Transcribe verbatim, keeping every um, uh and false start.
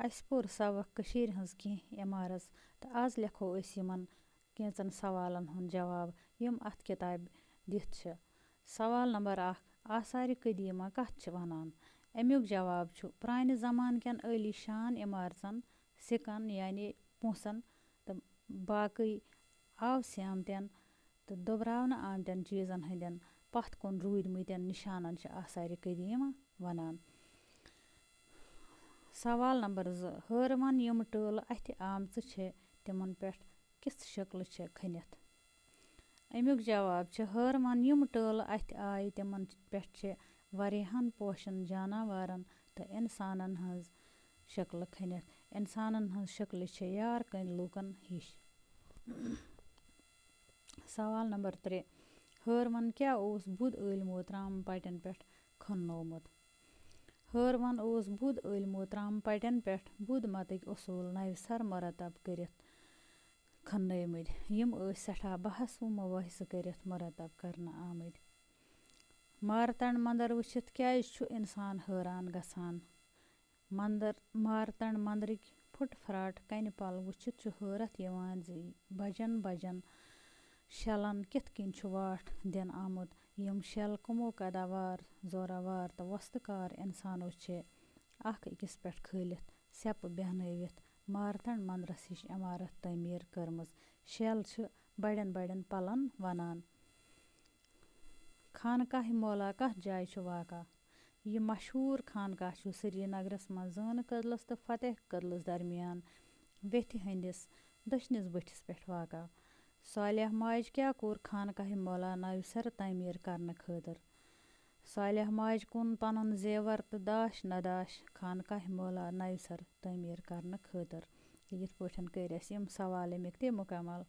اَسہِ پوٚر سبق کٔشیٖرِ ہٕنٛز کینٛہہ عمارژ تہٕ آز لیکھو أسۍ یِمن کینٛژن سوالن ہُنٛد جواب، یِم اَتھ کِتابہِ دِتھ چھِ۔ سوال نمبر اکھ، آثارِ قدیمہ کَتھ چھِ وَنان؟ اَمیُک جواب چھُ پرٛانہِ زمانہٕ کٮ۪ن عٲلی شان عمارژن، سِکن یعنی پونٛسن تہٕ باقٕے آو سیمتٮ۪ن تہٕ دۄبراونہٕ آمتٮ۪ن چیٖزن ہٕنٛدٮ۪ن پتھ کُن روٗدمٕتٮ۪ن نِشانن چھِ آثارِ قدیمہ وَنان۔ سوال نمبر زٕ، ہٲروَن یِم ٹٲلہٕ اَتھِ آمژٕ چھِ، تِمَن پٮ۪ٹھ کِژھ شکلہٕ چھےٚ کھٔنِتھ؟ اَمیُک جواب چھُ، ہٲروَن یِم ٹٲلہٕ اَتھِ آیہِ، تِمَن پٮ۪ٹھ چھِ واریاہَن پوشَن، جاناوارَن تہٕ اِنسانَن ہٕنٛز شکلہٕ کھٔنِتھ۔ اِنسانَن ہٕنٛز شکلہٕ چھِ یار کٔنٛدۍ لوٗکَن ہِش۔ سوال نمبر ترٛےٚ، ہٲروَن کیٛاہ اوس بُدھ عٲلمو ترٛامہٕ پٹٮ۪ن پٮ۪ٹھ کھننومُت؟ ہٲروَن اوس بُدھ عٲلمو ترٛامہٕ پٹٮ۪ن پٮ۪ٹھ بُدھ متٕکۍ اصوٗل نوِ سر مرتب کٔرِتھ کھننٲومٕتۍ، یِم ٲسۍ سٮ۪ٹھاہ بحث و مباحثہٕ کٔرِتھ مرتب کرنہٕ آمٕتۍ۔ مارتنڈ مندر وٕچھِتھ کیٛازِ چھُ انسان حٲران گژھان؟ مندر، مارتنڈ مندرٕکۍ پھُٹ پھراٹ کنہِ پل وٕچھِتھ چھُ حٲرتھ یِوان زِ بجن بجن شیلن کِتھ کٔنۍ چھُ واٹھ دِنہٕ آمُت۔ یِم شیل کمو قداوار، زورآوار تہٕ وۄستہٕ کار انسانو چھِ اکھ أکِس پٮ۪ٹھ کھٲلِتھ سیٚپہٕ بیٚہنٲوِتھ مارتنڈ مندرس ہِش عمارت تعمیٖر کٔرمٕژ۔ شیل چھِ بڑٮ۪ن بڑٮ۪ن پلن ونان۔ خانقاہ مولا کتھ جایہِ چھُ واقع؟ یہِ مشہوٗر خانقاہ چھُ سرینگرس منٛز زٲنہٕ کدلس تہٕ فتح کدلس درمیان ویتھِ ہٕنٛدِس دٔچھنِس بٔٹھِس پٮ۪ٹھ واقع۔ صالح ماجہِ کیٛاہ کوٚر خانقاہ مولا نوِ سرٕ تعمیٖر کرنہٕ خٲطرٕ؟ صالح ماجہِ کُن پنُن زیور تہٕ داش نداش خانقاہ مولا نوِ سرٕ تعمیٖر کرنہٕ خٲطرٕ۔ تہٕ یِتھ پٲٹھۍ کٔرۍ اَسہِ یِم سوال اَمِکۍ تہِ مُکمل۔